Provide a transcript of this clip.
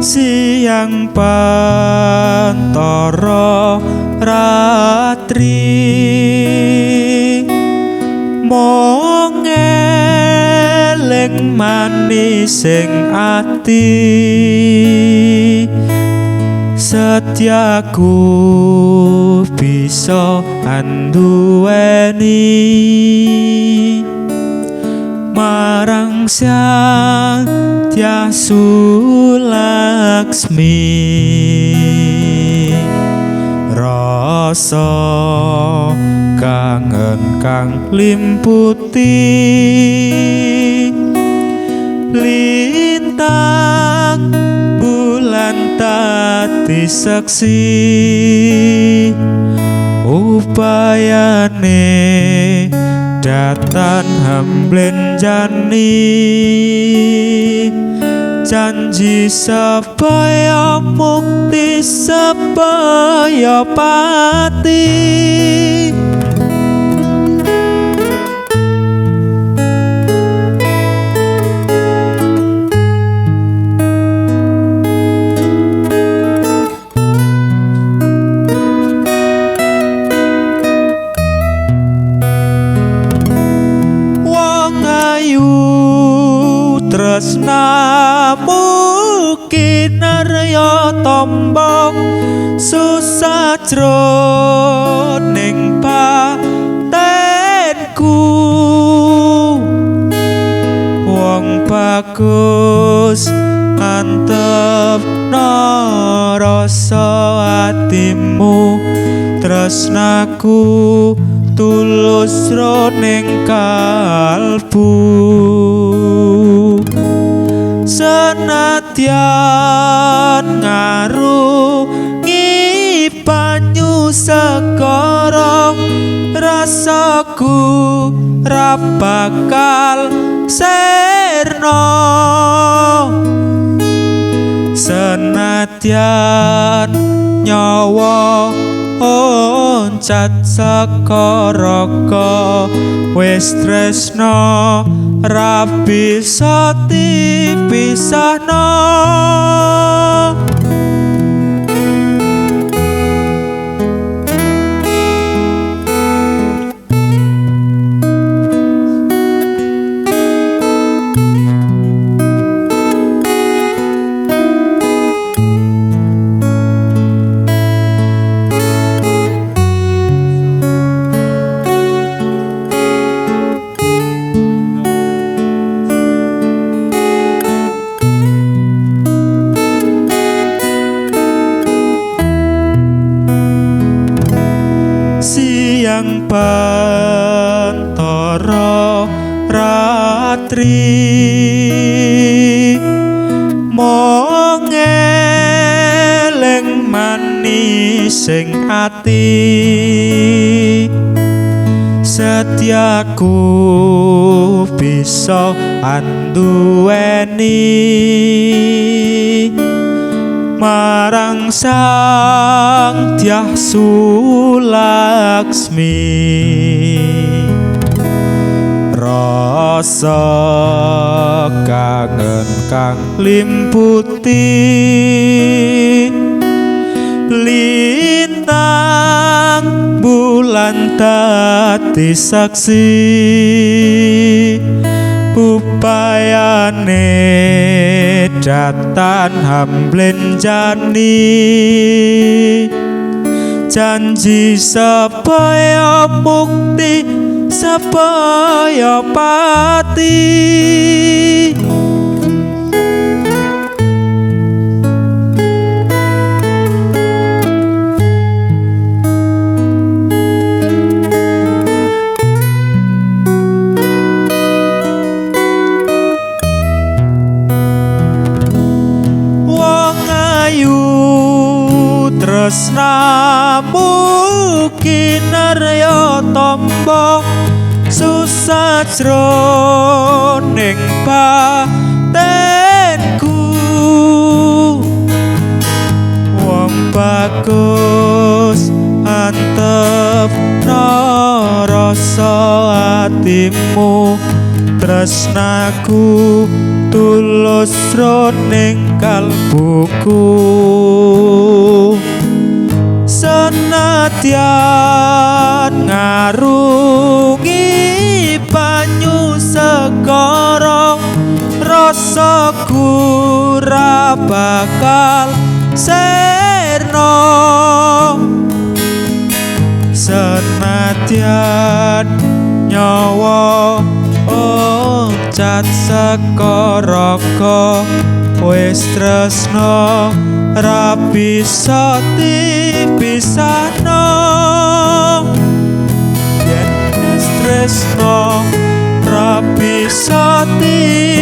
Siang pantara ratri mung eling manis sing ati, setyaku bisa anduweni marang Sang Dyah Sulaksmi. Rasa kangen kang limputi lintang bulan tadi seksi, upayane datan hamblenjani, janji supaya mukti supaya pati. Tresnamu kinarya tombong susah jroning batinku, wong bagus antepno rasa atimu, tresnaku tulus jroning kalbu. Senadyan ngarungi banyu segara, rasaku ra bakal sirna. Senadyan nyawa oncat saka raga, wis tresna ra bisa dipisahno. Siang pantara ratri mung eling manis sing ati, setyaku bisa anduweni marang Sang Dyah Sulaksmi. Rasa kangen kang limputi lintang bulan dadi saksi, upayane datan hamblenjani, janji supaya mukti supaya pati. Tresnamu kinarya tombo susah jroning batinku. Wong bagus antep rasa atimu, tresnaku tulus jroning kalbuku. Senadyan ngarungi banyu segara, rasaku ra bakal sirna. Senadyan nyawa oncat saka raga, wis tresna ra bisa dipisahno. Yen wis tresna ra bisa dipisahno.